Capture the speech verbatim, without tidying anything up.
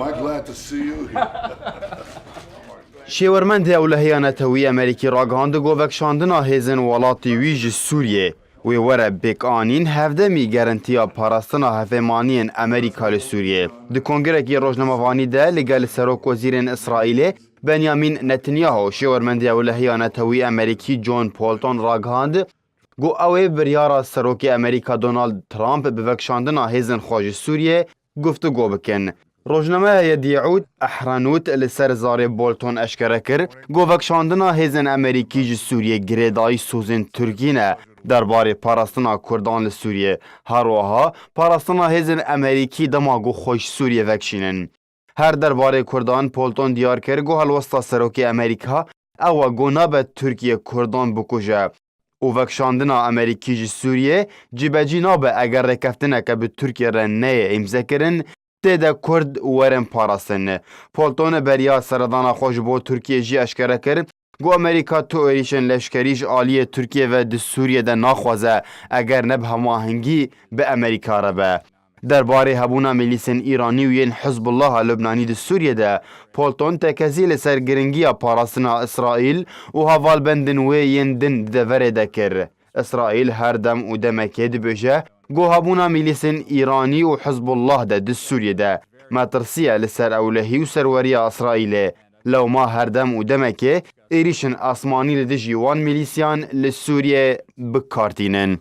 Am I glad to see you here. Şêwermendê Ewlehiya Netewî Amerîkî ragihand ku vekşandina hêzên welatî wî ji Sûriyê wê were pêkanîn hevdemî garantiya parastina hevpeymaniyên Amerîka li Sûriyê. Di kongrekî rojnamevanî de li gel Serokwezîrên Îsraîlê Benyamin Netanyahu, Şêwermendê Ewlehiya Netewî Amerîkî John Bolton ragihand ku ew ê biryara Serokê Amerîka Donald Trump bi vekşandina hêzên xwe ji Sûriyê guftûgo bikin. Rojnameya Yedîût Ehranût li ser zarê Bolton eşkere kir ku vekşandina hêzên Amerîkî ji Sûriyê girêdayî sozên Tirkî ne derbarê parastina Kurdan li Sûriyê. Her wiha parastina hêzên Amerîkî dema ku xwe ji Sûriyê vekşînin. Her derbarê Kurdan Bolton diyar kir ku helwesta Serokê Amerîka ew e ku nabe Tirkiye Kurdan bikuje û vekşandina Amerîkî ji Sûriyê cîbecî nabe eger rêkeftineke bi Tirkiye re neyê îmzekirin, tê de Kurd werin parastin. Bolton beriya seredana xwe ji bo Tirkiye jî eşkere kir ku Amerîka tu êrîşên leşkerî ji aliyê Tirkiye ve di Sûriyê de naxwaze, eger ne bi hemahengî bi Amerîka re be. Derbarê hebûna milîsên Îranî û yên Hizbullah a Lubnanî di Sûriyê de, Bolton tekezî li ser giringiya parastina Îsraîl û hevalbendên wê yên din di deverê de kir. Îsraîl her dem û demekê dibêje ku hebûna milîsên Îranî û Hizbullah de di Sûriyê de metirsiye li ser ewlehî û serweriya Îsraîlê. Lewma her dem û demekê êrîşên asmanî li dijî wan milîsiyan li Sûriyê bi kar tînin.